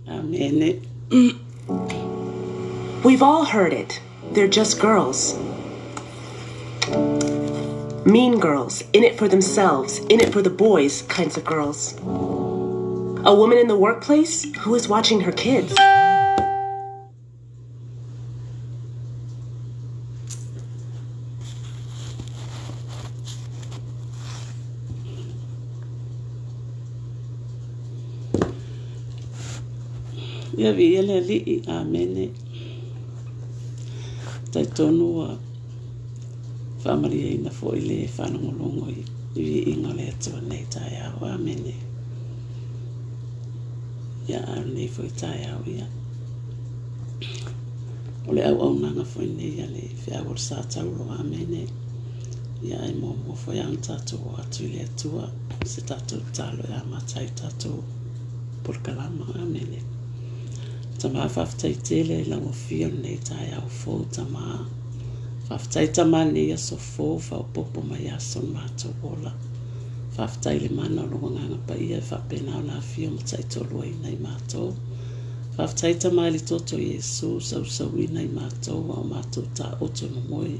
Amene. We've all heard it. They're just girls. Mean girls, in it for themselves, in it for the boys kinds of girls. A woman in the workplace who is watching her kids. Ia viia le Alii. Amene. Talitonu ua faamalieina foi le faalogologo i viiga o le Atua nei taeao. Amene. Ia a o lenei foi taeao ia. O le auaunaga foi nei a le feau o le sa taulo. Amene. Ia ae muamua foi lava ona tatou o atu i le Atua se tatou tatalo e amata ai tatou polokalama. Amene. Tama faafetai tele i lau afio lenei taeao fou Tama. Faafetai Tama i lenei aso fou faaopoopo mai aso o le matou ola. Faafetai i le mana o lou Agaga Paia e faapena ona afio ma taitoaluaina i matou. Faafetai Tama i le toto o Iesu sausauina i matou a o matou taoto e momoe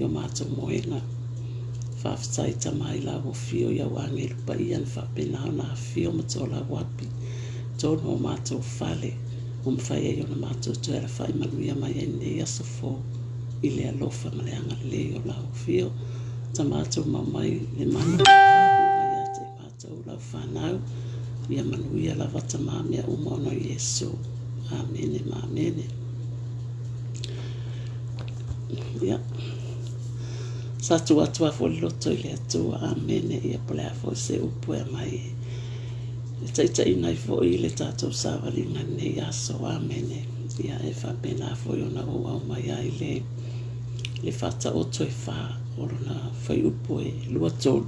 i o matou moega. Faafetai Tama i lau afio i au agelu paia na faapena ona afio ma toalauapi tonu o matou fale ua mafai ai ona matou toe alafai manuia mai ai lenei aso fou i le alofa ma le agalelei o lau afio. Tama tumau mai le mana o lau faauuga ia te i matou lau fanau. Ia manuia lava Tama mea uma ona o Iesu. Amene ma amene. Ia. Sa tuu atu lava foi le loto i le Atua. Amene. Ia po o le a foi se upu e aumai e taitaiina ai foi le tatou savaliga i lenei aso. Amene. Ia e faapena foi ona ou aumai ai le le faataoto e fa o lona fuaiupu e 23.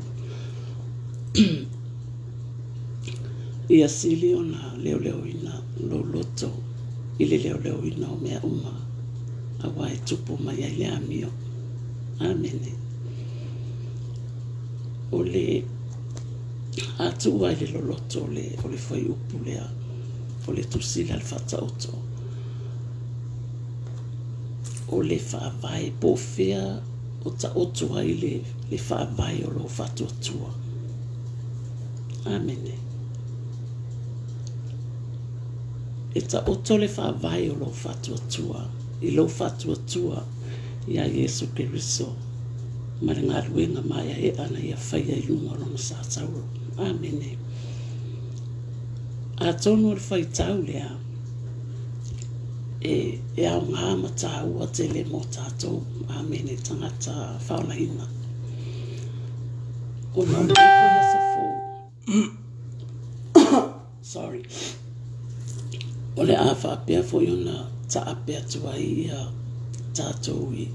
Ia sili ona leoleoina lou loto i le leoleoina o mea uma, aua e tupu mai ai le amio. Amene. O le a tuu ai le loloto o le, o le fuaiupu lea, o le tusi lea le faataoto, o le faavae po o fea o taoto ai le, le faavae o lou faatuatua. Amene. E taoto le faavae o lou faatuatua i lou faatuatua iā Iesu Keriso ma le galuega maeaea na Ia faia i luga o Lona sa tauro. Amene. Atonu o le faitau lea e, e aoga ma tāua tele mō tātou. Amene, tagata faolaina. Ona o lenei foi aso fou. Sorry. O le a faapea foi ona taape atu ai ia tātou i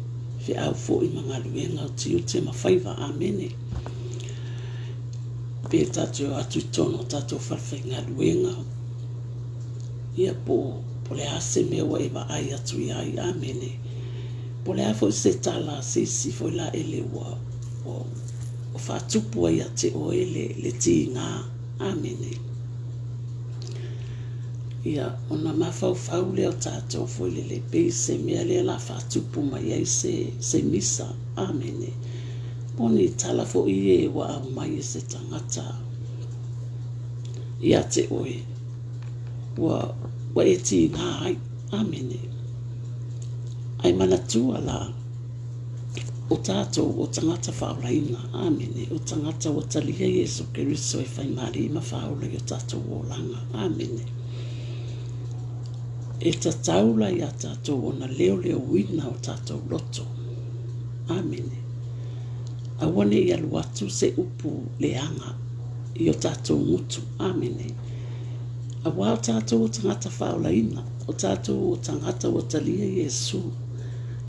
feau foi ma galuega o tiute ma faiva. Amene. Pe tātou e o atu i totonu o tātou falefaigaluega, ia po, po le a se mea ua e vaai atu i ai. Amene. Po le a foi se tala a se isi foi la ele ua, ua, ua faatupu ai ia te oe le, le tiga. Amene. Ia, ona mafaufau lea o tatou foi lele, pei se mea lea la faatupu mai ai se, se misa. Amene. Po ni tala foi e ua aumai e se tagata ia te oe, ua, ua e tiga ai. Amene. Ae manatua la, o tātou o tagata faaolaina, Amene, o tagata ua talia Iesu Keriso e whaimarie ma whāola i o tātou olaga, Amene. E tatau la iā tātou ona leoleoina o tātou loto. Amene. Aua ne i alu atu se upu leaga i o tātou ngutu. Amene. Aua o tātou o tagata faaolaina, o tātou o tagata ua talia Iesu.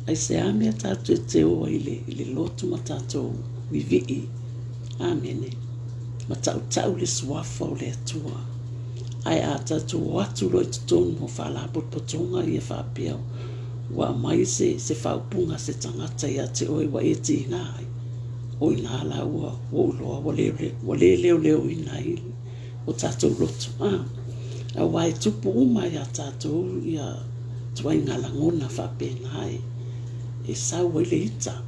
Aisea mea tātou e te o ai i le, i le lotu ma tātou vivii. Amene. Ma tautau le suafa o le Atua. Ae a tatou o atu loa i totonu o faalapotopotoga ia faapea ua aumai se, se faaupuga a se tagata ia te oe ua e tiga ai, o i ina la ua ou iloa ua le, ua le leoleoina ai o tatou loto. A, aua e tupu uma ia tatou ia ituaiga lagona faapena e, e sau ai le ita.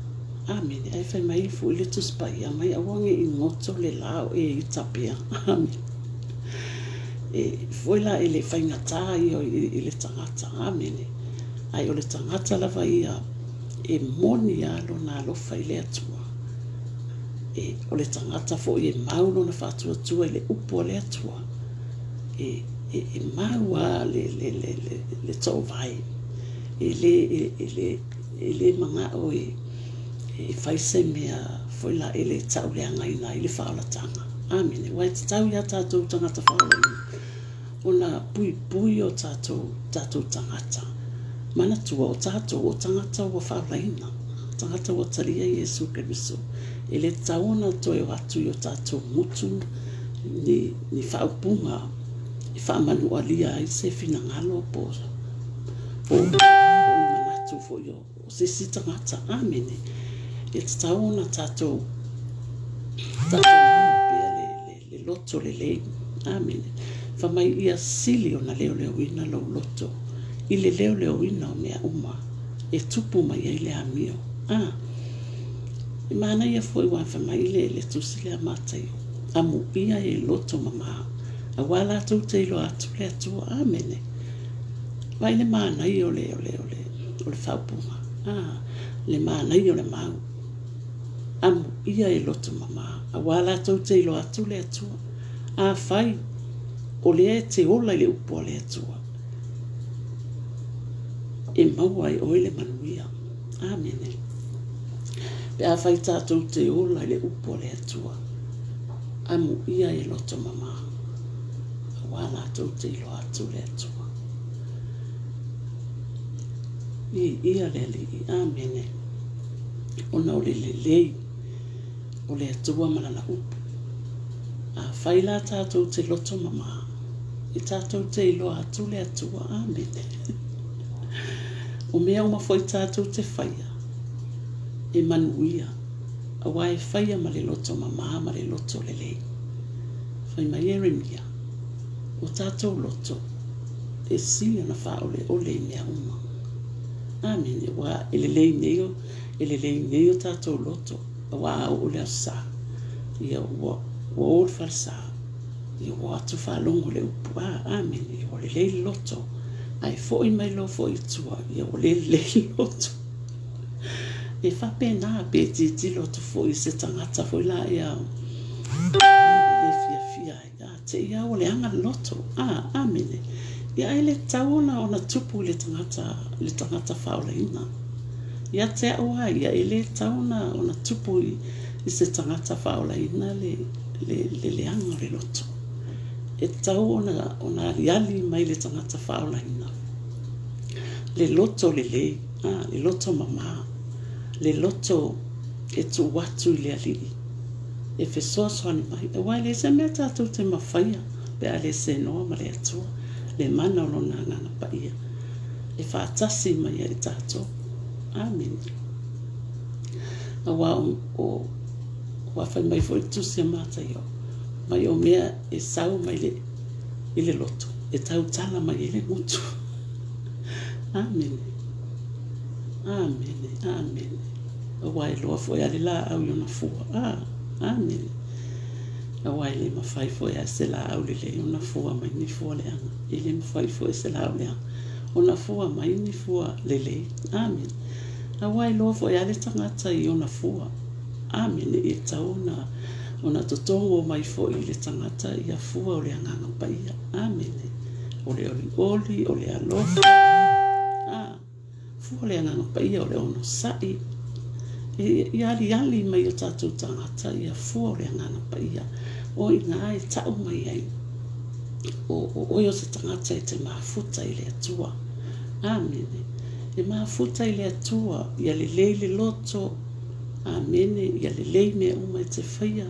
Amene. Ae fai mai foi le Tusi Paia mai, aua ne i goto le la o e ita pea. Amene. E foi la e le faigata ia i le tagata. Amene. Ae o le tagata lava ia e moni lava lona alofa i le Atua. E, o le tagata foi e mau lona faatuatua i le upu a le Atua. E, e, e mau lava le, le, le, le, le toovae. E le, e, e le, e le manao e, e fai se mea foi la e le tauleagaina ai le faaolataga. Amene. Aua e tatau iā tatou tagata faaolaina ona puipui o tatou, tatou tagata. Manatua, o tatou, o tagata ua faaolaina, tagata ua talia Iesu Keriso. E le tatau ona toe o atu i o tatou gutu ni, ni faaupuga e faamanualia ai se finagalo po, po, po ni manatu foi o, o se isi tagata. Amene. E tatau ona tatou, tatou maua pea le, le, le loto lelei. Amene. Fai mai ia sili ona leoleoina lou loto i le leoleoina o mea uma e tupu mai ai le amio. A, e manaia foi aua fai mai le, le tusi lea a Mataio, amuia e loto mamā, aua latou te iloa atu le Atua. Amene. Vaai le manaia o le, o le, o le, o le faaupuga, a, le manaia o le mau. Amuia e loto mamā, aua latou te iloa atu le Atua. Afai o lea e te ola i le upu a le Atua, e maua ai oe le manuia. Amene. Pe afai tatou te ola i le upu a le Atua, amuia e loto mamā, aua latou te iloa atu le Atua. Viia le Alii. Amene. Ona o le lelei o le Atua ma Lana upu. Afai la tatou te loto mamā, e tatou te iloa atu le Atua. Amene. O mea uma foi tatou te faia, e manuia, aua e faia ma le loto mamā ma le loto lelei. Fai mai Ieremia, O tatou loto, e sili ona faaoleole i mea uma. Amene. Aua e lelei nei o, e lelei nei o tatou loto, aua a oo le aso Sa, ia ua, ua o le falesa, ia ua o atu faalogo le upu, a, amene, ia ua lelei le loto. Ae foi mai loa foi i tua, ia ua le lelei le loto. E faapena, pe tilotilo atu foi i se tagata foi la ea e le fiafia ai, a, te i lava ua leaga le loto. A, amene. Ia e le tatau ona, ona tupu i le tagata, le tagata faaolaina. Ia te au lava ia, e le tatau ona, ona tupu i, i se tagata faaolaina le, le, le leaga o le loto. E tatau ona, ona aliali mai le tagata faaolaina le loto lelei, a, le loto mamā, le loto e tuu atu i le Alii e fesoasoani mai. Aua e leai se mea tatou te mafaia pe a le senoa ma le Atua, le mana o Lona Agaga Paia e faatasi mai ai tatou. Amene. Aua o, o, ua fai mai foi le Tusi a Mataio, mai o mea e sau mai le, i le loto, e tautala mai ai le gutu. Amene. Amene. Amene. Aua e loa foi a le laau i ona fua. Ah, amene. Aua e le mafai foi a se laau lelei ona fua mai ni fua leaga. E le mafai foi e se laau leaga ona fua mai ni fua lelei. Amene. Aua e loa foi a le tagata i ona fua. Amene. E tatau ona, ona totogo mai foi i le tagata ia fua o le Agaga Paia. Amene. O le olioli, o le alofa. Ah, fua o le Agaga Paia, o le onosai. Ia aliali mai i o tatou tagata ia fua o le Agaga Paia. O i ina e tau mai ai, o, o oe o se tagata e te mafuta i le Atua. Amene. E mafuta i le Atua, ia lelei le loto. Amene. Ia lelei mea uma e te faia.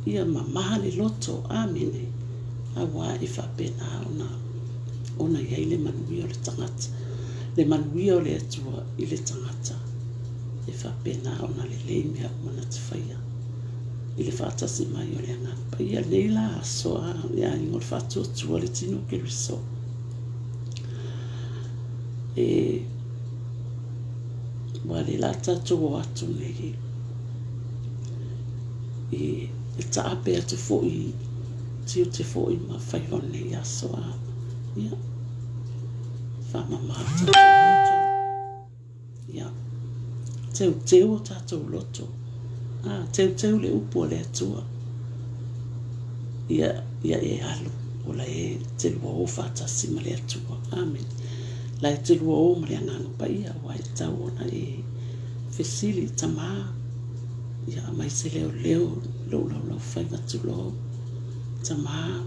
Ia mamā le loto. Amene. Auā e faapena ona ona i ai le manuia o le tagata, le manuia o le Atua i le tagata, e faapena ona lelei mea uma na te faia i le faatasi mai o le Agaga Paia. Lenei la aso a le aiga o le faatuatua le tino o Keriso e ua le la tatou o atu nei e e taape atu foi tiute foi ma faiva o lenei aso a ia faamama o tatou loto ia teuteu o tatou loto a teuteu le upu a le Atua ia ia e alu o la e te lua o faatasi ma le Atua. Amene. La e te lua o ma le Agaga Paia ua e tau ona e fesili, Tamā, ia aumai se leoleo i lou laulaufaiva tulou. Tamā,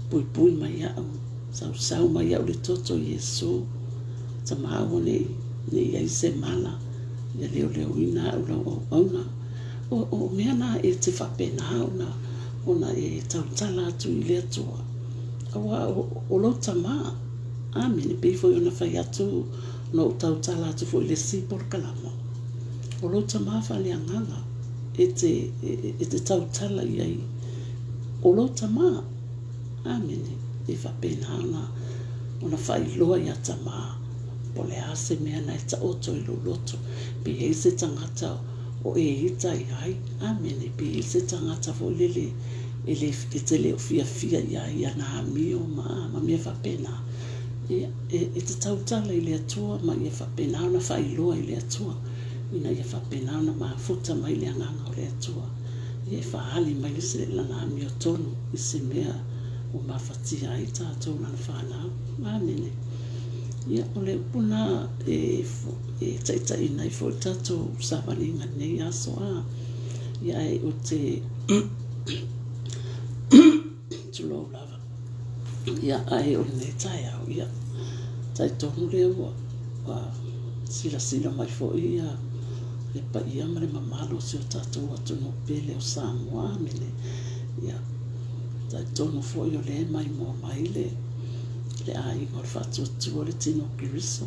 puipui mai au, sausau mai au i le toto o Iesu. Tamā, aua ne i, ne i ai se mala, ia leoleoina au lau auauna. O, o mea na e te faapena ona, ona e tautala atu i le Atua. Aua o, o lou Tamā. Amene. Pei foi ona fai atu, na ou tautala atu foi i le isi polokalama. O lou tama faaleagaga e te, e te tautala i ai. O lou tama, amene, e faapena ona, ona faailoa iā tama, po o le a se mea na e taoto i lou loto. Pe i ai se tagata o e ita i ai, amene, pe i ai se tagata foi lele e le, e te le o fiafia iā ia na amio ma, ma mea faapena. Ia, e, e te tautala i le Atua ma ia faapena ona faailoa i le Atua, ina ia faapena ona mafuta mai le Agaga o le Atua, ia e faaali mai le se, Lana amiotonu i se mea ua mafatia ai tatou Lana fanau. Amene. Ia, o le upu lena e, e taitaiina ai foi le tatou savaliga i lenei aso, a. Ia, ae ou te tulou lava. Ia, ae o lenei taeao, ia, talitonu lea ua, ua silasila mai foi ia le paia ma le mamalu o si o tatou atunuu pele o Samoa, amene. Ia, talitonu foi o lea e maimoa mai le, le aiga o le faatuatua le tino o Keriso.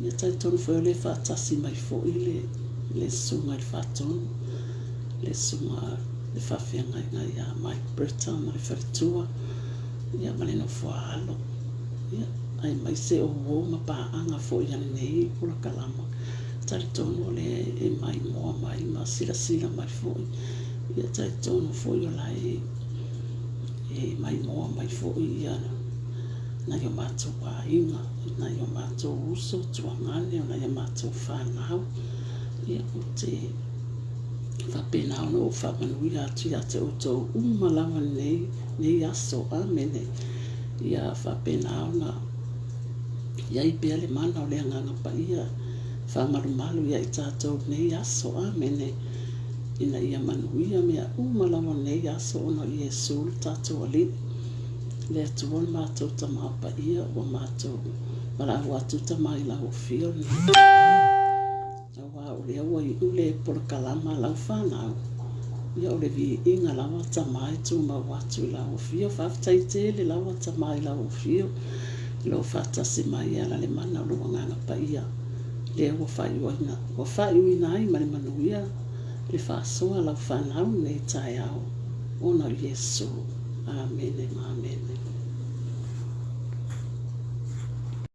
Ia, talitonu foi o lea e faatasi mai foi le, le susuga i le Faatonu, le susuga le faafeagaiga ia Mike Bretta ma le faletua, ia ma le nofoaalo, ia, aemaise o uo ma paaga foi a lenei polokalama. Talitonu o lea e maimoa mai ma silasila mai foi, ia talitonu foi o la e, e maimoa mai foi ia nai o matou aiga, nai o matou uso, tuagane, o nai a matou fanau, ia, ou te faapena ona ou faamanuia atu ia te outou uma lava lenei, nei aso. Amene. Ia faapena ona i ai pea le mana o le Agaga Paia faamalumalu ia i tatou lenei aso. Amene. Ina ia manuia mea uma lava o lenei aso ona o Iesu le tatou Alii, le Atua o le matou Tama Paia ua matou valaau atu Tama i lau afio lenei taeao. Aua o lea ua iu le polokalama a lau fanau, ia o le viiga lava tama e tumau atu i lau afio. Faafetai tele lava tama i lau afio i lou faatasi mai e ala le mana o lou Agaga Paia lea ua faaiuaina, ua faaiuina ai ma le manuia le faasoa a lau fanau lenei taeao ona o Iesu. Amene ma amene.